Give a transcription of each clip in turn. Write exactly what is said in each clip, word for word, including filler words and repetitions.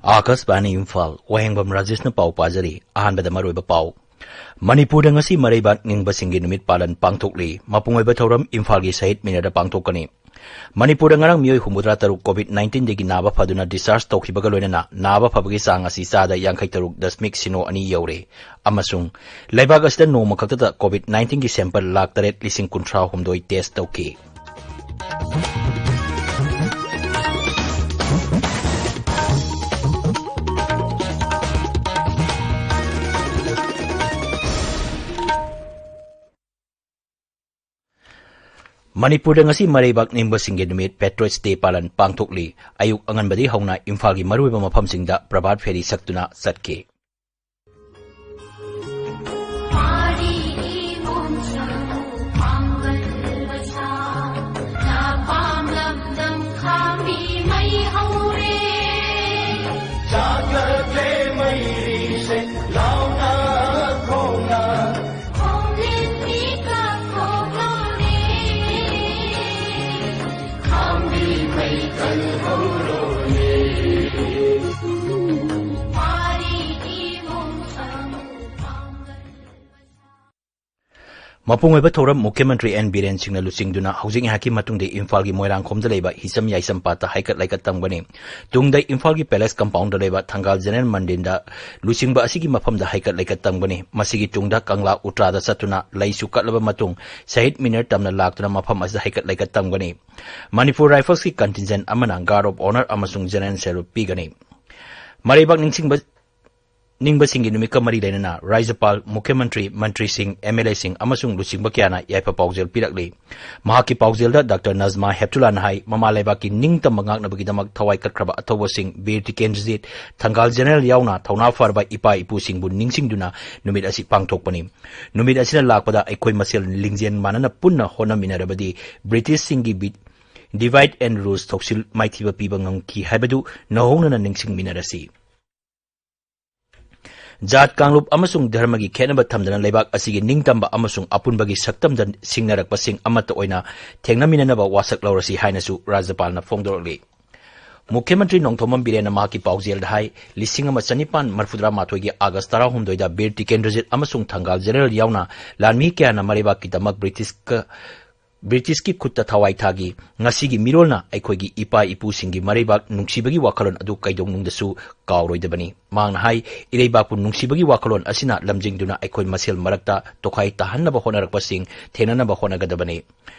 ꯑꯥꯀꯥꯁꯕꯥꯅꯤ ꯏꯝꯐꯥꯜ, ꯋꯥꯍꯦꯡꯕꯝ ꯔꯥꯖꯦꯁꯅ ꯄꯥꯎ ꯄꯥꯖꯔꯤ꯫ ꯑꯍꯥꯟꯕꯗ ꯃꯔꯨꯑꯣꯏꯕ ꯄꯥꯎ꯫ ꯃꯅꯤꯄꯨꯔꯗ ꯉꯁꯤ ꯃꯔꯩꯕꯥꯛ ꯅꯤꯡꯕꯁꯤꯡꯒꯤ ꯅꯨꯃꯤꯠ ꯄꯥꯂꯟ ꯄꯥꯡꯊꯣꯛꯂꯤ꯫ ꯃꯄꯨꯡ ꯑꯣꯏꯕ ꯊꯧꯔꯝ ꯏꯝꯐꯥꯜꯒꯤ ꯁꯍꯤꯗ ꯃꯤꯅꯔꯗ ꯄꯥꯡꯊꯣꯛꯀꯅꯤ꯫ ꯃꯅꯤꯄꯨꯔꯗ ꯉꯔꯥꯡ ꯃꯤꯑꯣꯏ ꯍꯨꯝꯐꯨꯇꯔꯥ ꯇꯔꯨꯛ ꯀꯣꯚꯤꯗ ꯅꯥꯏꯟꯇꯤꯟꯗꯒꯤ ꯅꯥꯕ ꯐꯗꯨꯅ ꯗꯤꯁꯆꯥꯔꯖ ꯇꯧꯈꯤꯕꯒ ꯂꯣꯏꯅꯅ ꯅꯥꯕ ꯐꯕꯒꯤ ꯆꯥꯡ ꯑꯁꯤ ꯆꯥꯗ ꯌꯥꯡꯈꯩ ꯇꯔꯨꯛ ꯗꯁꯃꯤꯛ ꯁꯤꯅꯣ ꯑꯅꯤ ꯌꯧꯔꯦ꯫ ꯑꯃꯁꯨꯡ ꯂꯩꯕꯥꯛ ꯑꯁꯤꯗ ꯅꯣꯡꯃ ꯈꯛꯇꯗ ꯀꯣꯚꯤꯗ ꯅꯥꯏꯟꯇꯤꯟꯒꯤ ꯁꯦꯝꯄꯜ ꯂꯥꯈ ꯇꯔꯦꯠ ꯂꯤꯁꯤꯡ ꯀꯨꯟꯊ꯭ꯔꯥ ꯍꯨꯝꯗꯣꯏ ꯇꯦꯁ ꯇꯧꯈꯤ꯫ ꯃꯅꯤꯄꯨꯔꯗ ꯉꯁꯤ ꯃꯔꯩꯕꯥꯛ ꯅꯤꯡꯕꯁꯤꯡꯒꯤ ꯅꯨꯃꯤꯠ, Patriots Day, ꯄꯥꯂꯟ ꯄꯥꯡꯊꯣꯛꯂꯤ꯫ ꯑꯌꯨꯛ ꯑꯉꯟꯕꯗꯒꯤ ꯍꯧꯅ ꯏꯝꯐꯥꯜꯒꯤ ꯃꯔꯨꯑꯣꯏꯕ ꯃꯐꯝꯁꯤꯡꯗ ꯄ꯭ꯔꯚꯥꯠ ꯐꯦꯔꯤ ꯁꯛꯇꯨꯅ ꯆꯠꯈꯤ꯫ ꯃꯄꯨꯡ ꯑꯣꯏꯕ ꯊꯧꯔꯝ ꯃꯨꯈ꯭ꯌ ꯃꯟꯇ꯭ꯔꯤ ꯑꯦꯟ ꯕꯤꯔꯦꯟ ꯁꯤꯡꯅ ꯂꯨꯆꯤꯡꯗꯨꯅ ꯍꯧꯖꯤꯛ ꯉꯥꯏꯍꯥꯛꯀꯤ ꯃꯇꯨꯡꯗ ꯏꯝꯐꯥꯜꯒꯤ ꯃꯣꯏꯔꯥꯡꯈꯣꯝꯗ ꯂꯩꯕ ꯍꯤꯁꯝ ꯌꯥꯏꯁꯝ ꯄꯥꯠꯇ ꯍꯩꯀꯠ ꯂꯩꯀꯠ ꯇꯝꯒꯅꯤ꯫ ꯇꯨꯡꯗ ꯏꯝꯐꯥꯜꯒꯤ ꯄꯦꯂꯦꯁ ꯀꯝꯄꯥꯎꯟꯗ ꯂꯩꯕ ꯊꯪꯒꯥꯜ ꯖꯦꯅꯔꯦꯜ ꯃꯟꯗꯤꯔꯗ ꯂꯨꯆꯤꯡꯕ ꯑꯁꯤꯒꯤ ꯃꯐꯝꯗ ꯍꯩꯀꯠ ꯂꯩꯀꯠ ꯇꯝꯒꯅꯤ꯫ ꯃꯁꯤꯒꯤ ꯇꯨꯡꯗ ꯀꯪꯂꯥ ꯎꯇ꯭ꯔꯥꯗ ꯆꯠꯇꯨꯅ ꯂꯩꯁꯨ ꯀꯠꯂꯕ ꯃꯇꯨꯡ ꯁꯍꯤꯗ ꯃꯤꯅꯔ ꯇꯝꯅ ꯂꯥꯛꯇꯨꯅ ꯃꯐꯝ ꯑꯁꯤꯗ ꯍꯩꯀꯠ ꯂꯩꯀꯠ ꯇꯝꯒꯅꯤ꯫ ꯃꯅꯤꯄꯨꯔ ꯔꯥꯏꯐꯜꯁꯀꯤ ꯀꯟꯇꯤꯟꯖꯦꯟ ꯑꯃꯅ guard of honour ꯑꯃꯁꯨꯡ ꯖꯦꯅꯔꯦꯜ ꯁꯦꯂꯨꯠ ꯄꯤꯒꯅꯤ꯫ ꯃꯔꯩꯕꯥꯛ ꯅꯤꯡꯁꯤꯡꯕ ꯅꯤꯡꯕꯁꯤꯡꯒꯤ ꯅꯨꯃꯤꯠꯀ ꯃꯔꯤ ꯂꯩꯅꯅ ꯔꯥꯖ꯭ꯌꯄꯥꯜ, ꯃꯨꯈ꯭ꯌ ꯃꯟꯇ꯭ꯔꯤ, ꯃꯟꯇ꯭ꯔꯤꯁꯤꯡ, ꯑꯦꯝ ꯑꯦꯜ ꯑꯦꯁꯤꯡ ꯑꯃꯁꯨꯡ ꯂꯨꯆꯤꯡꯕ ꯀꯌꯥꯅ ꯌꯥꯏꯐ ꯄꯥꯎꯖꯦꯜ ꯄꯤꯔꯛꯂꯤ꯫ ꯃꯍꯥꯛꯀꯤ ꯄꯥꯎꯖꯦꯜꯗ ꯗꯥꯛꯇꯔ ꯅꯖꯃꯥ ꯍꯦꯞꯇꯨꯂꯥꯅ ꯍꯥꯏ, ꯃꯃꯥ ꯂꯩꯕꯥꯛꯀꯤ ꯅꯤꯡꯇꯝꯕ ꯉꯥꯛꯅꯕꯒꯤꯗꯃꯛ ꯊꯋꯥꯏ ꯀꯠꯈ꯭ꯔꯕ ꯑꯊꯧꯕꯁꯤꯡ ꯕꯤꯔ ꯇꯤꯀꯦꯟꯗ꯭ꯔꯖꯤꯠ, ꯊꯪꯒꯥꯜ ꯖꯦꯅꯔꯦꯜ ꯌꯥꯎꯅ ꯊꯧꯅꯥ ꯐꯔꯕ ꯏꯄꯥ ꯏꯄꯨꯁꯤꯡꯕꯨ ꯅꯤꯡꯁꯤꯡꯗꯨꯅ ꯅꯨꯃꯤꯠ ꯑꯁꯤ ꯄꯥꯡꯊꯣꯛꯄꯅꯤ꯫ ꯅꯨꯃꯤꯠ ꯑꯁꯤꯅ ꯂꯥꯛꯄꯗ ꯑꯩꯈꯣꯏ ꯃꯁꯦꯜ ꯂꯤꯡꯖꯦꯜ ꯃꯥꯟꯅꯅ ꯄꯨꯟꯅ ꯍꯣꯠꯅꯃꯤꯟꯅꯔꯕꯗꯤ ꯕ꯭ꯔꯤꯇꯤꯁꯁꯤꯡꯒꯤ ꯕꯤ-, divide and rule ꯊꯧꯁꯤꯜ ꯃꯥꯏꯊꯤꯕ ꯄꯤꯕ ꯉꯝꯈꯤ ꯍꯥꯏꯕꯗꯨ ꯅꯧꯍꯧꯅꯅ ꯅꯤꯡꯁꯤꯡꯃꯤꯟꯅꯔꯁꯤ꯫ ꯖꯥꯠ, ꯀꯥꯡꯂꯨꯞ ꯑꯃꯁꯨꯡ ꯙꯔꯃꯒꯤ ꯈꯦꯠꯅꯕ ꯊꯝꯗꯅ ꯂꯩꯕꯥꯛ ꯑꯁꯤꯒꯤ ꯅꯤꯡꯇꯝꯕ ꯑꯃꯁꯨꯡ ꯑꯄꯨꯟꯕꯒꯤ ꯁꯛꯇꯝꯗ ꯁꯤꯡꯅꯔꯛꯄꯁꯤꯡ ꯑꯃꯠꯇ ꯑꯣꯏꯅ ꯊꯦꯡꯅꯃꯤꯟꯅꯅꯕ ꯋꯥꯁꯛ ꯂꯧꯔꯁꯤ ꯍꯥꯏꯅꯁꯨ ꯔꯥꯖ꯭ꯌꯄꯥꯜꯅ ꯐꯣꯡꯗꯣꯔꯛꯂꯤ꯫ ꯃꯨꯈ꯭ꯌ ꯃꯟꯇ꯭ꯔꯤ ꯅꯣꯡꯊꯣꯝꯕꯝ ꯕꯤꯔꯦꯟꯅ ꯃꯍꯥꯛꯀꯤ ꯄꯥꯎꯖꯦꯜꯗ ꯍꯥꯏ, ꯂꯤꯁꯤꯡ ꯑꯃ ꯆꯅꯤꯄꯥꯟ ꯃꯔꯤꯐꯨꯇꯔꯥ ꯃꯥꯊꯣꯏꯒꯤ ꯑꯥꯒꯁ ꯇꯔꯥꯍꯨꯝꯗꯣꯏꯗ ꯕꯤꯔ ꯇꯤꯀꯦꯟꯗ꯭ꯔꯖꯤꯠ ꯑꯃꯁꯨꯡ ꯊꯪꯒꯥꯜ ꯖꯦꯅꯔꯦꯜ ꯌꯥꯎꯅ ꯂꯥꯟꯃꯤ ꯀꯌꯥꯅ ꯃꯔꯩꯕꯥꯛꯀꯤꯗꯃꯛ ꯕ꯭ꯔꯤꯇꯤꯁꯀ, ꯕ꯭ꯔꯤꯇꯤꯁꯀꯤ ꯈꯨꯠꯇ ꯊꯋꯥꯏ ꯊꯥꯈꯤ꯫ ꯉꯁꯤꯒꯤ ꯃꯤꯔꯣꯜꯅ ꯑꯩꯈꯣꯏꯒꯤ ꯏꯄꯥ ꯏꯄꯨꯁꯤꯡꯒꯤ ꯃꯔꯩꯕꯥꯛ ꯅꯨꯡꯁꯤꯕꯒꯤ ꯋꯥꯈꯜꯂꯣꯟ ꯑꯗꯨ ꯀꯩꯗꯧꯅꯨꯡꯗꯁꯨ ꯀꯥꯎꯔꯣꯏꯗꯕꯅꯤ꯫ ꯃꯍꯥꯛꯅ ꯍꯥꯏ, ꯏꯔꯩꯕꯥꯛꯄꯨ ꯅꯨꯡꯁꯤꯕꯒꯤ ꯋꯥꯈꯜꯂꯣꯟ ꯑꯁꯤꯅ ꯂꯝꯖꯤꯡꯗꯨꯅ ꯑꯩꯈꯣꯏ ꯃꯁꯦꯜ ꯃꯔꯛꯇ ꯇꯣꯈꯥꯏ ꯇꯥꯍꯟꯅꯕ ꯍꯣꯠꯅꯔꯛꯄꯁꯤꯡ ꯊꯦꯡꯅꯅꯕ ꯍꯣꯠꯅꯒꯗꯕꯅꯤ꯫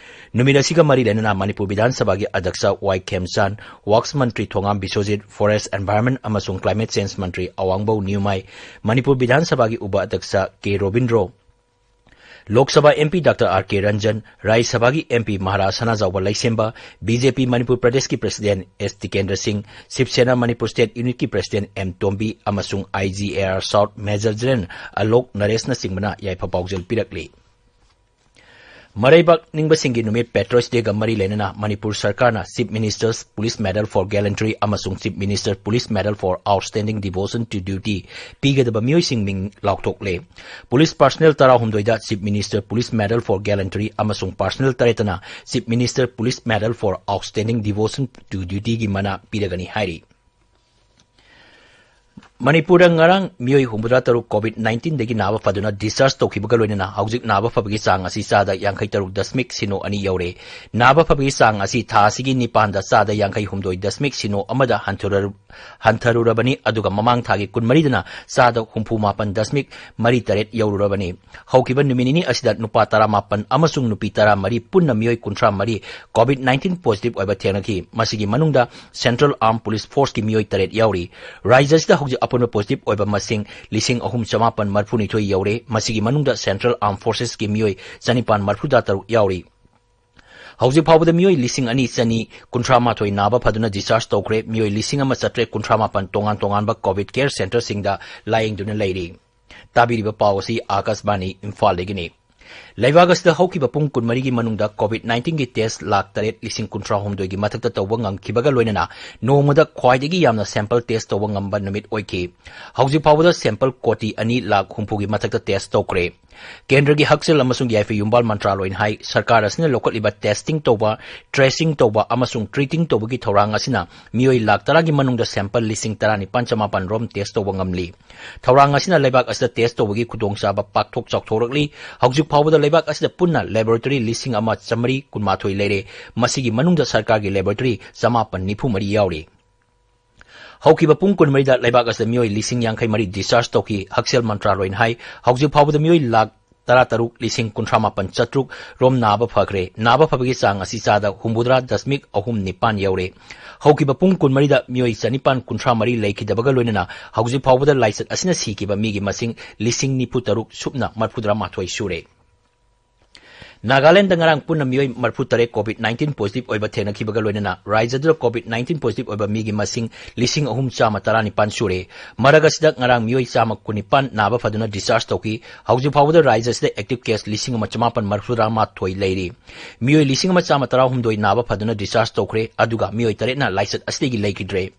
ꯅꯨꯃꯤꯠ ꯑꯁꯤꯒ ꯃꯔꯤ ꯂꯩꯅꯅ ꯃꯅꯤꯄꯨꯔ ꯕꯤꯙꯥꯟ ꯁꯚꯥꯒꯤ ꯑꯗ꯭ꯌꯛꯁ ꯋꯥꯏ ꯈꯦꯝꯆꯥꯟ, ꯋꯥꯔꯛꯁ ꯃꯟꯇ꯭ꯔꯤ ꯊꯣꯉꯥꯝ ꯕꯤꯁ꯭ꯋꯖꯤꯠ, ꯐꯣꯔꯦꯁ, ꯑꯦꯟꯚꯥꯏꯔꯟꯃꯦꯟ ꯑꯃꯁꯨꯡ ꯀ꯭ꯂꯥꯏꯃꯦꯠ ꯆꯦꯟꯖ ꯃꯟꯇ꯭ꯔꯤ ꯑꯋꯥꯡꯕꯧ ꯅ꯭ꯌꯨꯃꯥꯏ, ꯃꯅꯤꯄꯨꯔ ꯕꯤꯙꯥꯟ ꯁꯚꯥꯒꯤ ꯎꯄ ꯑꯗ꯭ꯌꯛꯁ K Robindro, Lok Sabha M P doctor R K Ranjan, Rajya ꯁꯚꯥꯒꯤ M P Maharaj Sanajaoba Leishemba, B J P Manipur ꯄ꯭ꯔꯗꯦꯁꯀꯤ president S Tikendra Singh, Shiv Sena Manipur state ꯌꯨꯅꯤꯠꯀꯤ ꯄ꯭ꯔꯁꯤꯗꯦꯟ ꯑꯦꯝ ꯇꯣꯝꯕꯤ ꯑꯃꯁꯨꯡ I G A R south major general Alok ꯅꯔꯦꯁꯅꯆꯤꯡꯕꯅ ꯌꯥꯏꯐ ꯄꯥꯎꯖꯦꯜ ꯄꯤꯔꯛꯂꯤ꯫ ꯃꯔꯩꯕꯥꯛ ꯅꯤꯡꯕꯁꯤꯡꯒꯤ ꯅꯨꯃꯤꯠ Patriots Dayꯒ ꯃꯔꯤ ꯂꯩꯅꯅ ꯃꯅꯤꯄꯨꯔ ꯁꯔꯀꯥꯔꯅ Chief Minister's Police Medal for Gallantry ꯑꯃꯁꯨꯡ Chief Minister Police Medal for Outstanding Devotion to Duty ꯄꯤꯒꯗꯕ ꯃꯤꯑꯣꯏꯁꯤꯡ ꯃꯤꯡ ꯂꯥꯎꯊꯣꯛꯂꯦ꯫ ꯄꯨꯂꯤꯁ ꯄꯥꯔꯁꯅꯦꯜ ꯇꯔꯥꯍꯨꯝꯗꯣꯏꯗ Chief Minister Police Medal for Gallantry ꯑꯃꯁꯨꯡ ꯄꯥꯔꯁꯅꯦꯜ ꯇꯔꯦꯠꯇꯅ Chief Minister Police Medal for Outstanding Devotion to Dutyꯒꯤ ꯃꯅꯥ ꯄꯤꯔꯒꯅꯤ ꯍꯥꯏꯔꯤ꯫ ꯃꯅꯤꯄꯨꯔꯗ ꯉꯔꯥꯡ ꯃꯤꯑꯣꯏ ꯍꯨꯝꯐꯨꯇꯔꯥ ꯇꯔꯨꯛ COVID nineteenꯗꯒꯤ ꯅꯥꯕ ꯐꯗꯨꯅ discharge ꯇꯧꯈꯤꯕꯒ ꯂꯣꯏꯅꯅ ꯍꯧꯖꯤꯛ ꯅꯥꯕ ꯐꯕꯒꯤ ꯆꯥꯡ ꯑꯁꯤ ꯆꯥꯗ ꯌꯥꯡꯈꯩ ꯇꯔꯨꯛ ꯗꯁꯃꯤꯛ ꯁꯤꯅꯣ ꯑꯅꯤ ꯌꯧꯔꯦ꯫ ꯅꯥꯕ ꯐꯕꯒꯤ ꯆꯥꯡ ꯑꯁꯤ ꯊꯥ ꯑꯁꯤꯒꯤ ꯅꯤꯄꯥꯟꯗ ꯆꯥꯗ ꯌꯥꯡꯈꯩ ꯍꯨꯝꯗꯣꯏ ꯗꯁꯃꯤꯛ ꯁꯤꯅꯣ ꯑꯃꯗ ꯍꯟꯊꯔꯨꯔ-, ꯍꯟꯊꯔꯨꯔꯕꯅꯤ, ꯑꯗꯨꯒ ꯃꯃꯥꯡ ꯊꯥꯒꯤ ꯀꯨꯟꯃꯔꯤꯗꯅ ꯆꯥꯗ ꯍꯨꯝꯐꯨ ꯃꯥꯄꯟ ꯗꯁꯃꯤꯛ ꯃꯔꯤ ꯇꯔꯦꯠ ꯌꯧꯔꯨꯔꯕꯅꯤ꯫ ꯍꯧꯈꯤꯕ ꯅꯨꯃꯤꯠ ꯅꯤꯅꯤ ꯑꯁꯤꯗ ꯅꯨꯄꯥ ꯇꯔꯥꯃꯥꯄꯟ ꯑꯃꯁꯨꯡ ꯅꯨꯄꯤ ꯇꯔꯥꯃꯔꯤ ꯄꯨꯟꯅ ꯃꯤꯑꯣꯏ ꯀꯨꯟꯊ꯭ꯔꯥ ꯃꯔꯤ COVID nineteen positive ꯑꯣꯏꯕ ꯊꯦꯡꯅꯈꯤ꯫ ꯃꯁꯤꯒꯤ ꯃꯅꯨꯡꯗ Central Armed Police Forceꯀꯤ ꯃꯤꯑꯣꯏ ꯇꯔꯦꯠ ꯌꯥꯎꯔꯤ꯫ ꯔꯥꯖ꯭ꯌ ꯑꯁꯤꯗ ꯍꯧꯖꯤꯛ ꯑꯄꯨꯟꯕ positive ꯑꯣꯏꯕ ꯃꯁꯤꯡ ꯂꯤꯁꯤꯡ ꯑꯍꯨꯝ ꯆꯃꯥꯄꯟ ꯃꯔꯤꯐꯨꯅꯤꯊꯣꯏ ꯌꯧꯔꯦ꯫ ꯃꯁꯤꯒꯤ ꯃꯅꯨꯡꯗ Central Armed Forcesꯀꯤ ꯃꯤꯑꯣꯏ ꯆꯅꯤꯄꯥꯟ ꯃꯔꯤꯐꯨꯇꯔꯥ ꯇꯔꯨꯛ ꯌꯥꯎꯔꯤ꯫ ꯍꯧꯖꯤꯛ ꯐꯥꯎꯕꯗ ꯃꯤꯑꯣꯏ ꯂꯤꯁꯤꯡ ꯑꯅꯤ ꯆꯅꯤ ꯀꯨꯟꯊ꯭ꯔꯥ ꯃꯥꯊꯣꯏ ꯅꯥꯕ ꯐꯗꯨꯅ discharge ꯇꯧꯈ꯭ꯔꯦ꯫ ꯃꯤꯑꯣꯏ ꯂꯤꯁꯤꯡ ꯑꯃ ꯆꯥꯇ꯭ꯔꯦꯠ ꯀꯨꯟꯊ꯭ꯔꯥ ꯃꯥꯄꯟ ꯇꯣꯉꯥꯟ ꯇꯣꯉꯥꯟꯕ COVID care centreꯁꯤꯡꯗ ꯂꯥꯌꯦꯡꯗꯨꯅ ꯂꯩꯔꯤ꯫ ꯇꯥꯕꯤꯔꯤꯕ ꯄꯥꯎ ꯑꯁꯤ ꯑꯥꯀꯥꯁꯕꯥꯅꯤ ꯏꯝꯐꯥꯜꯗꯒꯤꯅꯤ꯫ ꯂꯩꯕꯥꯛ ꯑꯁꯤꯗ ꯍꯧꯈꯤꯕ ꯄꯨꯡ ꯀꯨꯟꯃꯔꯤꯒꯤ ꯃꯅꯨꯡꯗ COVID nineteenꯒꯤ test ꯂꯥꯈ ꯇꯔꯦꯠ ꯂꯤꯁꯤꯡ ꯀꯨꯟꯊ꯭ꯔꯥ ꯍꯨꯝꯗꯣꯏꯒꯤ ꯃꯊꯛꯇ ꯇꯧꯕ ꯉꯝꯈꯤꯕꯒ ꯂꯣꯏꯅꯅ ꯅꯣꯡꯃꯗ ꯈ꯭ꯋꯥꯏꯗꯒꯤ ꯌꯥꯝꯅ sample test ꯇꯧꯕ ꯉꯝꯕ ꯅꯨꯃꯤꯠ ꯑꯣꯏꯈꯤ꯫ ꯍꯧꯖꯤꯛ ꯐꯥꯎꯕꯗ sample ꯀꯣꯇꯤ ꯑꯅꯤ ꯂꯥꯈ ꯍꯨꯝꯐꯨꯒꯤ ꯃꯊꯛꯇ test ꯇꯧꯈ꯭ꯔꯦ꯫ ꯀꯦꯟꯗ꯭ꯔꯒꯤ ꯍꯛꯁꯦꯜ ꯑꯃꯁꯨꯡ ꯌꯥꯏꯐ ꯌꯨꯝꯕꯥꯜ ꯃꯟꯇ꯭ꯔꯥꯂꯣꯏꯅ ꯍꯥꯏ, ꯁꯔꯀꯥꯔ ꯑꯁꯤꯅ ꯂꯧꯈꯠꯂꯤꯕ testing ꯇꯧꯕ, tracing ꯇꯧꯕ ꯑꯃꯁꯨꯡ treating ꯇꯧꯕꯒꯤ ꯊꯧꯔꯥꯡ ꯑꯁꯤꯅ ꯃꯤꯑꯣꯏ ꯂꯥꯈ ꯇꯔꯥꯒꯤ ꯃꯅꯨꯡꯗ sample ꯂꯤꯁꯤꯡ ꯇꯔꯥꯅꯤꯄꯥꯟ ꯆꯃꯥꯄꯟ ꯔꯣꯝ test ꯇꯧꯕ ꯉꯝꯂꯤ꯫ ꯊꯧꯔꯥꯡ ꯑꯁꯤꯅ ꯂꯩꯕꯥꯛ ꯑꯁꯤꯗ test ꯇꯧꯕꯒꯤ ꯈꯨꯗꯣꯡꯆꯥꯕ ꯄꯥꯛꯊꯣꯛ ꯆꯥꯎꯊꯣꯔꯛꯂꯤ꯫ ꯍꯧꯖꯤꯛ ꯐꯥꯎꯕꯗ ꯂꯩꯕꯥꯛ ꯑꯁꯤꯗ ꯄꯨꯟꯅ laboratory ꯂꯤꯁꯤꯡ ꯑꯃ ꯆꯥꯃꯔꯤ ꯀꯨꯟꯃꯥꯊꯣꯏ ꯂꯩꯔꯦ꯫ ꯃꯁꯤꯒꯤ ꯃꯅꯨꯡꯗ ꯁꯔꯀꯥꯔꯒꯤ laboratory ꯆꯃꯥꯄꯟ ꯅꯤꯐꯨ ꯃꯔꯤ ꯌꯥꯎꯔꯤ꯫ ꯍꯧꯈꯤꯕ ꯄꯨꯡ ꯀꯨꯟꯃꯔꯤꯗ ꯂꯩꯕꯥꯛ ꯑꯁꯤꯗ ꯃꯤꯑꯣꯏ ꯂꯤꯁꯤꯡ ꯌꯥꯡꯈꯩ ꯃꯔꯤ discharge ꯇꯧꯈꯤ꯫ ꯍꯛꯁꯦꯜ ꯃꯟꯇ꯭ꯔꯥꯂꯣꯏꯅ ꯍꯥꯏ, ꯍꯧꯖꯤꯛ ꯐꯥꯎꯕꯗ ꯃꯤꯑꯣꯏ ꯂꯥꯈ ꯇꯔꯥꯇꯔꯨꯛ ꯂꯤꯁꯤꯡ ꯀꯨꯟꯊ꯭ꯔꯥ ꯃꯥꯄꯟ ꯆꯥꯇ꯭ꯔꯨꯛ ꯔꯣꯝ ꯅꯥꯕ ꯐꯈ꯭ꯔꯦ꯫ ꯅꯥꯕ ꯐꯕꯒꯤ ꯆꯥꯡ ꯑꯁꯤ ꯆꯥꯗ ꯍꯨꯝꯐꯨꯇꯔꯥ ꯗꯁꯃꯤꯛ ꯑꯍꯨꯝ ꯅꯤꯄꯥꯟ ꯌꯧꯔꯦ꯫ ꯍꯧꯈꯤꯕ ꯄꯨꯡ ꯀꯨꯟꯃꯔꯤꯗ ꯃꯤꯑꯣꯏ ꯆꯅꯤꯄꯥꯟ ꯀꯨꯟꯊ꯭ꯔꯥ ꯃꯔꯤ ꯂꯩꯈꯤꯗꯕꯒ ꯂꯣꯏꯅꯅ ꯍꯧꯖꯤꯛ ꯐꯥꯎꯕꯗ ꯂꯥꯏꯆꯠ ꯑꯁꯤꯅ ꯁꯤꯈꯤꯕ ꯃꯤꯒꯤ ꯃꯁꯤꯡ ꯂꯤꯁꯤꯡ ꯅꯤꯐꯨ ꯇꯔꯨꯛ ꯁꯨꯞꯅ ꯃꯔꯤꯐꯨꯇꯔꯥ ꯃꯥꯊꯣꯏ ꯁꯨꯔꯦ꯫ ꯅꯥꯒꯥꯂꯦꯟꯗ ꯉꯔꯥꯡ ꯄꯨꯟꯅ ꯃꯤꯑꯣꯏ ꯃꯔꯤꯐꯨꯇꯔꯦꯠ COVID nineteen positive ꯑꯣꯏꯕ ꯊꯦꯡꯅꯈꯤꯕꯒ ꯂꯣꯏꯅꯅ ꯔꯥꯖ꯭ꯌꯗꯨꯗ COVID nineteen positive ꯑꯣꯏꯕ ꯃꯤꯒꯤ ꯃꯁꯤꯡ ꯂꯤꯁꯤꯡ ꯑꯍꯨꯝ ꯆꯥꯝꯃ ꯇꯔꯥꯅꯤꯄꯥꯟ ꯁꯨꯔꯦ꯫ ꯃꯔꯛ ꯑꯁꯤꯗ ꯉꯔꯥꯡ ꯃꯤꯑꯣꯏ ꯆꯥꯝꯃ ꯀꯨꯟꯅꯤꯄꯥꯟ ꯅꯥꯕ ꯐꯗꯨꯅ discharge ꯇꯧꯈꯤ꯫ ꯍꯧꯖꯤꯛ ꯐꯥꯎꯕꯗ ꯔꯥꯖ꯭ꯌ ꯑꯁꯤꯗ active case ꯂꯤꯁꯤꯡ ꯑꯃ ꯆꯃꯥꯄꯟ ꯃꯔꯤꯐꯨꯇꯔꯥ ꯃꯥꯊꯣꯏ ꯂꯩꯔꯤ꯫ ꯃꯤꯑꯣꯏ ꯂꯤꯁꯤꯡ ꯑꯃ ꯆꯥꯝꯃ ꯇꯔꯥꯍꯨꯝꯗꯣꯏ ꯅꯥꯕ ꯐꯗꯨꯅ discharge ꯇꯧꯈ꯭ꯔꯦ, ꯑꯗꯨꯒ ꯃꯤꯑꯣꯏ ꯇꯔꯦꯠꯅ ꯂꯥꯏꯆꯠ ꯑꯁꯤꯗꯒꯤ ꯂꯩꯈꯤꯗ꯭ꯔꯦ꯫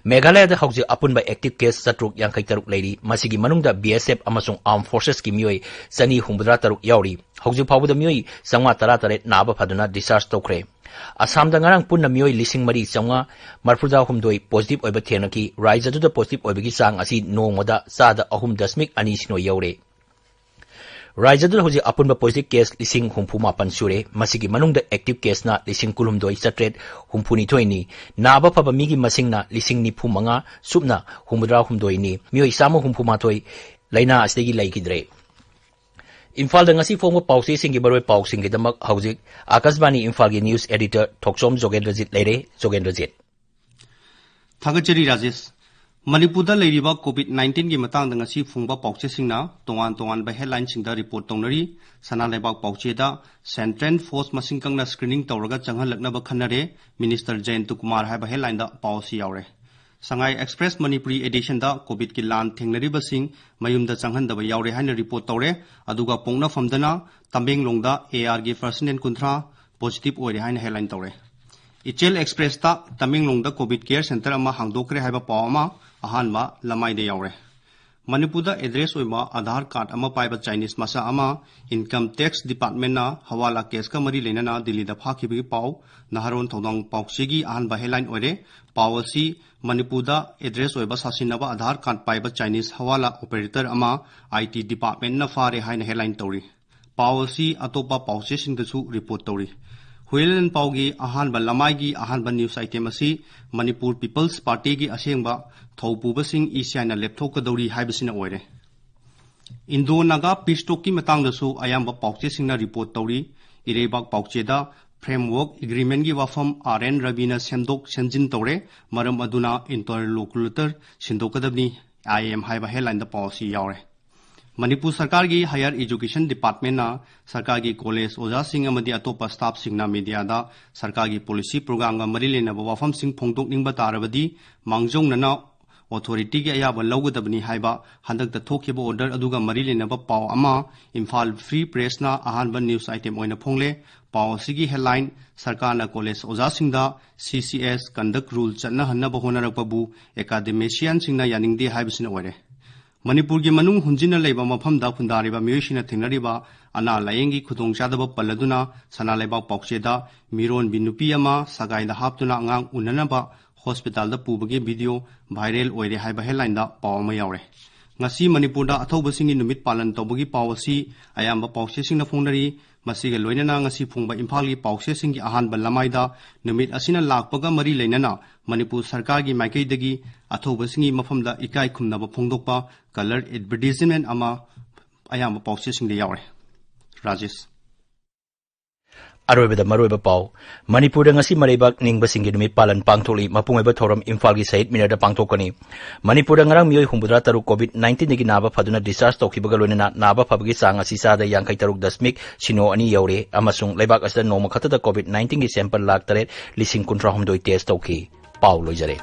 ꯃꯦꯘꯥꯂꯌꯗ ꯍꯧꯖꯤꯛ ꯑꯄꯨꯟꯕ active case ꯆꯥꯇ꯭ꯔꯨꯛ ꯌꯥꯡꯈꯩ ꯇꯔꯨꯛ ꯂꯩꯔꯤ꯫ ꯃꯁꯤꯒꯤ ꯃꯅꯨꯡꯗ BSF ꯑꯃꯁꯨꯡ armed forcesꯀꯤ ꯃꯤꯑꯣꯏ ꯆꯅꯤ ꯍꯨꯝꯐꯨꯇꯔꯥ ꯇꯔꯨꯛ ꯌꯥꯎꯔꯤ꯫ ꯍꯧꯖꯤꯛ ꯐꯥꯎꯕꯗ ꯃꯤꯑꯣꯏ ꯆꯥꯝꯃꯉꯥ ꯇꯔꯥ ꯇꯔꯦꯠ ꯅꯥꯕ ꯐꯗꯨꯅ discharge ꯇꯧꯈ꯭ꯔꯦ꯫ ꯑꯁꯥꯝꯗ ꯉꯔꯥꯡ ꯄꯨꯟꯅ ꯃꯤꯑꯣꯏ ꯂꯤꯁꯤꯡ ꯃꯔꯤ ꯆꯥꯝꯃꯉꯥ ꯃꯔꯤꯐꯨꯇꯔꯥꯍꯨꯝꯗꯣꯏ positive ꯑꯣꯏꯕ ꯊꯦꯡꯅꯈꯤ꯫ ꯔꯥꯖ꯭ꯌꯗꯨꯗ positive ꯑꯣꯏꯕꯒꯤ ꯆꯥꯡ ꯑꯁꯤ ꯅꯣꯡꯃꯗ ꯆꯥꯗ ꯑꯍꯨꯝ ꯗꯁꯃꯤꯛ ꯑꯅꯤ ꯁꯤꯅꯣ ꯌꯧꯔꯦ꯫ ꯔꯥꯖ꯭ꯌꯗꯨꯗ ꯍꯧꯖꯤꯛ ꯑꯄꯨꯟꯕ positive case ꯂꯤꯁꯤꯡ ꯍꯨꯝꯐꯨ ꯃꯥꯄꯟ ꯁꯨꯔꯦ꯫ ꯃꯁꯤꯒꯤ ꯃꯅꯨꯡꯗ active caseꯅ ꯂꯤꯁꯤꯡ ꯀꯨꯟꯍꯨꯝꯗꯣꯏ ꯆꯥꯇ꯭ꯔꯦꯠ ꯍꯨꯝꯐꯨꯅꯤꯊꯣꯏꯅꯤ꯫ ꯅꯥꯕ ꯐꯕ ꯃꯤꯒꯤ ꯃꯁꯤꯡꯅ ꯂꯤꯁꯤꯡ ꯅꯤꯐꯨ ꯃꯉꯥ ꯁꯨꯞꯅ ꯍꯨꯝꯐꯨꯇꯔꯥ ꯍꯨꯝꯗꯣꯏꯅꯤ꯫ ꯃꯤꯑꯣꯏ ꯆꯥꯝꯃ ꯍꯨꯝꯐꯨ ꯃꯥꯊꯣꯏ ꯂꯥꯏꯅꯥ ꯑꯁꯤꯗꯒꯤ ꯂꯩꯈꯤꯗ꯭ꯔꯦ꯫ ꯏꯝꯐꯥꯜꯗ ꯉꯁꯤ ꯐꯣꯡꯕ ꯄꯥꯎꯆꯦꯁꯤꯡꯒꯤ ꯃꯔꯨꯑꯣꯏꯕ ꯄꯥꯎꯁꯤꯡꯒꯤꯗꯃꯛ ꯍꯧꯖꯤꯛ ꯑꯥꯀꯥꯁꯕꯥꯅꯤ ꯏꯝꯐꯥꯜꯒꯤ news editor ꯊꯣꯛꯆꯣꯝ ꯖꯣꯒꯦꯟꯗ꯭ꯔꯖꯤꯠ ꯂꯩꯔꯦ꯫ ꯖꯣꯒꯦꯟꯗ꯭ꯔꯖꯤꯠ꯫ ꯊꯥꯒꯠꯆꯔꯤ ꯔꯥꯖꯦꯁ꯫ ꯃꯅꯤꯄꯨꯔꯗ ꯂꯩꯔꯤꯕ COVID nineteenꯒꯤ ꯃꯇꯥꯡꯗ ꯉꯁꯤ ꯐꯣꯡꯕ ꯄꯥꯎꯆꯦꯁꯤꯡꯅ ꯇꯣꯉꯥꯟ ꯇꯣꯉꯥꯟꯕ headlineꯁꯤꯡꯗ report ꯇꯧꯅꯔꯤ꯫ ꯁꯅꯥ ꯂꯩꯕꯥꯛ ꯄꯥꯎꯆꯦꯗ Central Force ꯃꯁꯤꯡ ꯀꯛꯅ screening ꯇꯧꯔꯒ ꯆꯪꯍꯜꯂꯛꯅꯕ ꯈꯟꯅꯔꯦ꯫ Minister ꯖꯌꯟꯇ ꯀꯨꯃꯥꯔ ꯍꯥꯏꯕ headlineꯗ ꯄꯥꯎ ꯑꯁꯤ ꯌꯥꯎꯔꯦ꯫ ꯁꯉꯥꯏ ꯑꯦꯛꯁꯄ꯭ꯔꯦꯁ ꯃꯅꯤꯄꯨꯔꯤ ꯑꯦꯗꯤꯁꯟꯗ ꯀꯣꯚꯤꯗꯀꯤ ꯂꯥꯟ ꯊꯦꯡꯅꯔꯤꯕꯁꯤꯡ ꯃꯌꯨꯝꯗ ꯆꯪꯍꯟꯗꯕ ꯌꯥꯎꯔꯦ ꯍꯥꯏꯅ ꯔꯤꯄꯣꯔꯠ ꯇꯧꯔꯦ꯫ ꯑꯗꯨꯒ ꯄꯣꯛꯅꯐꯝꯗꯅ ꯇꯃꯦꯡꯂꯣꯡꯗ ꯑꯦ ꯑꯥꯔꯒꯤ ꯐꯥꯔꯁꯅꯦꯜ ꯀꯨꯟꯊ꯭ꯔꯥ ꯄꯣꯖꯤꯇꯤꯚ ꯑꯣꯏꯔꯦ ꯍꯥꯏꯅ ꯍꯦꯗꯂꯥꯏꯟ ꯇꯧꯔꯦ꯫ ꯏꯆꯦꯜ ꯑꯦꯛꯁꯄ꯭ꯔꯦꯁꯇ ꯇꯃꯦꯡꯂꯣꯡꯗ ꯀꯣꯚꯤꯗ ꯀꯦꯌꯔ ꯁꯦꯟꯇꯔ ꯑꯃ ꯍꯥꯡꯗꯣꯛꯈ꯭ꯔꯦ ꯍꯥꯏꯕ ꯄꯥꯎ ꯑꯃ ꯑꯍꯥꯟꯕ ꯂꯃꯥꯏꯗ ꯌꯥꯎꯔꯦ꯫ ꯃꯅꯤꯄꯨꯔꯗ ꯑꯦꯗ꯭ꯔꯦꯁ ꯑꯣꯏꯕ ꯑꯥꯙꯥꯔ ꯀꯥꯔꯗ ꯑꯃ ꯄꯥꯏꯕ ꯆꯥꯏꯅꯤꯁ ꯃꯆꯥ ꯑꯃ ꯏꯟꯀꯝ ꯇꯦꯛꯁ ꯗꯤꯄꯥꯔꯠꯃꯦꯟꯅ ꯍꯋꯥꯂꯥ ꯀꯦꯁꯀ ꯃꯔꯤ ꯂꯩꯅꯅ ꯗꯤꯜꯂꯤꯗ ꯐꯥꯈꯤꯕꯒꯤ ꯄꯥꯎ ꯅꯍꯥꯔꯣꯟ ꯊꯧꯗꯥꯡ ꯄꯥꯎꯆꯦꯒꯤ ꯑꯍꯥꯟꯕ ꯍꯦꯗꯂꯥꯏꯟ ꯑꯣꯏꯔꯦ꯫ ꯄꯥꯎ ꯑꯁꯤ ꯃꯅꯤꯄꯨꯔꯗ ꯑꯦꯗ꯭ꯔꯦꯁ ꯑꯣꯏꯕ ꯁꯥꯁꯤꯟꯅꯕ ꯑꯥꯙꯥꯔ ꯀꯥꯔꯗ ꯄꯥꯏꯕ ꯆꯥꯏꯅꯤꯁ ꯍꯋꯥꯂꯥ ꯑꯣꯄꯔꯦꯇꯔ ꯑꯃ ꯑꯥꯏ ꯇꯤ ꯗꯤꯄꯥꯔꯠꯃꯦꯟꯅ ꯐꯥꯔꯦ ꯍꯥꯏꯅ ꯍꯦꯗꯂꯥꯏꯟ ꯇꯧꯔꯤ꯫ ꯄꯥꯎ ꯑꯁꯤ ꯑꯇꯣꯞꯄ ꯄꯥꯎꯆꯦꯁꯤꯡꯗꯁꯨ ꯔꯤꯄꯣꯔꯠ ꯇꯧꯔꯤ꯫ ꯍꯨꯏꯂꯦꯟ ꯄꯥꯎꯒꯤ ꯑꯍꯥꯟꯕ ꯂꯃꯥꯏꯒꯤ ꯑꯍꯥꯟꯕ ꯅ꯭ꯌꯨꯁ ꯑꯥꯏꯇꯦꯝ ꯑꯁꯤ ꯃꯅꯤꯄꯨꯔ ꯄꯤꯄꯜꯁ ꯄꯥꯔꯇꯤꯒꯤ ꯑꯁꯦꯡꯕ ꯊꯧꯄꯨꯕꯁꯤꯡ ꯏ ꯁꯤ ꯑꯥꯏꯅ ꯂꯦꯞꯊꯣꯛꯀꯗꯧꯔꯤ ꯍꯥꯏꯕꯁꯤꯅ ꯑꯣꯏꯔꯦ꯫ ꯏꯟꯗꯣ ꯅꯥꯒꯥ ꯄꯤꯁ ꯇꯣꯛꯀꯤ ꯃꯇꯥꯡꯗꯁꯨ ꯑꯌꯥꯝꯕ ꯄꯥꯎꯆꯦꯁꯤꯡꯅ ꯔꯤꯄꯣꯔꯠ ꯇꯧꯔꯤ꯫ ꯏꯔꯩꯕꯥꯛ ꯄꯥꯎꯆꯦꯗ ꯐ꯭ꯔꯦꯝꯋꯔꯛ ꯑꯦꯒ꯭ꯔꯤꯃꯦꯟꯒꯤ ꯋꯥꯐꯝ ꯑꯥꯔ ꯑꯦꯟ ꯔꯕꯤꯅ ꯁꯦꯝꯗꯣꯛ ꯁꯦꯝꯖꯤꯟ ꯇꯧꯔꯦ꯫ ꯃꯔꯝ ꯑꯗꯨꯅ ꯏꯟꯇꯔꯂꯣꯀꯨꯂꯦꯇꯔ ꯁꯤꯟꯗꯣꯛꯀꯗꯕꯅꯤ, ꯑꯥꯏ ꯑꯦꯝ ꯍꯥꯏꯕ ꯍꯦꯗꯂꯥꯏꯟꯗ ꯄꯥꯎ ꯑꯁꯤ ꯌꯥꯎꯔꯦ꯫ ꯃꯅꯤꯄꯨꯔ ꯁꯔꯀꯥꯔꯒꯤ ꯍꯥꯌꯔ ꯑꯦꯖꯨꯀꯦꯁꯟ ꯗꯤꯄꯥꯔꯠꯃꯦꯟꯅ ꯁꯔꯀꯥꯔꯒꯤ ꯀꯣꯂꯦꯖ ꯑꯣꯖꯥꯁꯤꯡ ꯑꯃꯗꯤ ꯑꯇꯣꯞꯄ ꯁ꯭ꯇꯥꯐꯁꯤꯡꯅ ꯃꯤꯗꯤꯌꯥꯗ ꯁꯔꯀꯥꯔꯒꯤ ꯄꯣꯂꯤꯁꯤ ꯄ꯭ꯔꯣꯒ꯭ꯔꯥꯝꯒ ꯃꯔꯤ ꯂꯩꯅꯕ ꯋꯥꯐꯝꯁꯤꯡ ꯐꯣꯡꯗꯣꯛꯅꯤꯡꯕ ꯇꯥꯔꯕꯗꯤ ꯃꯥꯡꯖꯧꯅꯅ ꯑꯣꯊꯣꯔꯤꯇꯤꯒꯤ ꯑꯌꯥꯕ ꯂꯧꯒꯗꯕꯅꯤ ꯍꯥꯏꯕ ꯍꯟꯗꯛꯇ ꯊꯣꯛꯈꯤꯕ ꯑꯣꯔꯗꯔ ꯑꯗꯨꯒ ꯃꯔꯤ ꯂꯩꯅꯕ ꯄꯥꯎ ꯑꯃ ꯏꯝꯐꯥꯜ ꯐ꯭ꯔꯤ ꯄ꯭ꯔꯦꯁꯅ ꯑꯍꯥꯟꯕ ꯅ꯭ꯌꯨꯁ ꯑꯥꯏꯇꯦꯝ ꯑꯣꯏꯅ ꯐꯣꯡꯂꯦ꯫ ꯄꯥꯎ ꯑꯁꯤꯒꯤ ꯍꯦꯗꯂꯥꯏꯟ, ꯁꯔꯀꯥꯔꯅ ꯀꯣꯂꯦꯖ ꯑꯣꯖꯥꯁꯤꯡꯗ ꯁꯤ ꯁꯤ ꯑꯦꯁ ꯀꯟꯗꯛ ꯔꯨꯜ ꯆꯠꯅꯍꯟꯅꯕ ꯍꯣꯠꯅꯔꯛꯄꯕꯨ ꯑꯦꯀꯥꯗꯦꯃꯤꯁꯤꯌꯥꯟꯁꯤꯡꯅ ꯌꯥꯅꯤꯡꯗꯦ ꯍꯥꯏꯕꯁꯤꯅ ꯑꯣꯏꯔꯦ꯫ ꯃꯅꯤꯄꯨꯔꯒꯤ ꯃꯅꯨꯡ ꯍꯨꯟꯖꯤꯟꯅ ꯂꯩꯕ ꯃꯐꯝꯗ ꯈꯨꯟꯗꯥꯔꯤꯕ ꯃꯤꯑꯣꯏꯁꯤꯡꯅ ꯊꯦꯡꯅꯔꯤꯕ ꯑꯅꯥ ꯂꯥꯌꯦꯡꯒꯤ ꯈꯨꯗꯣꯡꯆꯥꯗꯕ ꯄꯜꯂꯗꯨꯅ ꯁꯅꯥ ꯂꯩꯕꯥꯛ ꯄꯥꯎꯆꯦꯗ ꯃꯤꯔꯣꯟꯕꯤ ꯅꯨꯄꯤ ꯑꯃ ꯁꯒꯥꯏꯗ ꯍꯥꯞꯇꯨꯅ ꯑꯉꯥꯡ ꯎꯅꯅꯕ ꯍꯣꯁꯄꯤꯇꯥꯜꯗ ꯄꯨꯕꯒꯤ ꯚꯤꯗꯤꯑꯣ ꯚꯥꯏꯔꯦꯜ ꯑꯣꯏꯔꯦ ꯍꯥꯏꯕ ꯍꯦꯗꯂꯥꯏꯟꯗ ꯄꯥꯎ ꯑꯃ ꯌꯥꯎꯔꯦ꯫ ꯉꯁꯤ ꯃꯅꯤꯄꯨꯔꯗ ꯑꯊꯧꯕꯁꯤꯡꯒꯤ ꯅꯨꯃꯤꯠ ꯄꯥꯂꯟ ꯇꯧꯕꯒꯤ ꯄꯥꯎ ꯑꯁꯤ ꯑꯌꯥꯝꯕ ꯄꯥꯎꯆꯦꯁꯤꯡꯅ ꯐꯣꯡꯅꯔꯤ꯫ ꯃꯁꯤꯒ ꯂꯣꯏꯅꯅ ꯉꯁꯤ ꯐꯣꯡꯕ ꯏꯝꯐꯥꯜꯒꯤ ꯄꯥꯎꯆꯦꯁꯤꯡꯒꯤ ꯑꯍꯥꯟꯕ ꯂꯃꯥꯏꯗ ꯅꯨꯃꯤꯠ ꯑꯁꯤꯅ ꯂꯥꯛꯄꯒ ꯃꯔꯤ ꯂꯩꯅꯅ ꯃꯅꯤꯄꯨꯔ ꯁꯔꯀꯥꯔꯒꯤ ꯃꯥꯏꯀꯩꯗꯒꯤ ꯑꯊꯧꯕꯁꯤꯡꯒꯤ ꯃꯐꯝꯗ ꯏꯀꯥꯏ ꯈꯨꯝꯅꯕ ꯐꯣꯡꯗꯣꯛꯄ ꯀꯂꯔ ꯑꯦꯗꯚꯔꯇꯤꯖꯃꯦꯟ ꯑꯃ ꯑꯌꯥꯝꯕ ꯄꯥꯎꯆꯦꯁꯤꯡꯗ ꯌꯥꯎꯔꯦ꯫ ꯔꯥꯖꯦꯁ꯫ ꯑꯔꯣꯏꯕꯗ ꯃꯔꯨꯑꯣꯏꯕ ꯄꯥꯎ꯫ ꯃꯅꯤꯄꯨꯔꯗ ꯉꯁꯤ ꯃꯔꯩꯕꯥꯛ ꯅꯤꯡꯕꯁꯤꯡꯒꯤ ꯅꯨꯃꯤꯠ ꯄꯥꯂꯟ ꯄꯥꯡꯊꯣꯛꯂꯤ꯫ ꯃꯄꯨꯡ ꯑꯣꯏꯕ ꯊꯧꯔꯝ ꯏꯝꯐꯥꯜꯒꯤ ꯁꯍꯤꯗ ꯃꯤꯅꯔꯗ ꯄꯥꯡꯊꯣꯛꯀꯅꯤ꯫ ꯃꯅꯤꯄꯨꯔꯗ ꯉꯔꯥꯡ ꯃꯤꯑꯣꯏ ꯍꯨꯝꯐꯨꯇꯔꯥ ꯇꯔꯨꯛ ꯀꯣꯚꯤꯗ ꯅꯥꯏꯟꯇꯤꯟꯗꯒꯤ ꯅꯥꯕ ꯐꯗꯨꯅ ꯗꯤꯁꯆꯥꯔꯖ ꯇꯧꯈꯤꯕꯒ ꯂꯣꯏꯅꯅ ꯅꯥꯕ ꯐꯕꯒꯤ ꯆꯥꯡ ꯑꯁꯤ ꯆꯥꯗ ꯌꯥꯡꯈꯩ ꯇꯔꯨꯛ ꯗꯁꯃꯤꯛ ꯁꯤꯅꯣ ꯑꯅꯤ ꯌꯧꯔꯦ ꯑꯃꯁꯨꯡ ꯂꯩꯕꯥꯛ ꯑꯁꯤꯗ ꯅꯣꯡꯃ ꯈꯛꯇꯗ ꯀꯣꯚꯤꯗ ꯅꯥꯏꯟꯇꯤꯟꯒꯤ ꯁꯦꯝꯄꯜ ꯂꯥꯈ ꯇꯔꯦꯠ ꯂꯤꯁꯤꯡ ꯀꯨꯟꯊ꯭ꯔꯥ ꯍꯨꯝꯗꯣꯏ ꯇꯦꯁ ꯇꯧꯈꯤ꯫ ꯄꯥꯎ ꯂꯣꯏꯖꯔꯦ꯫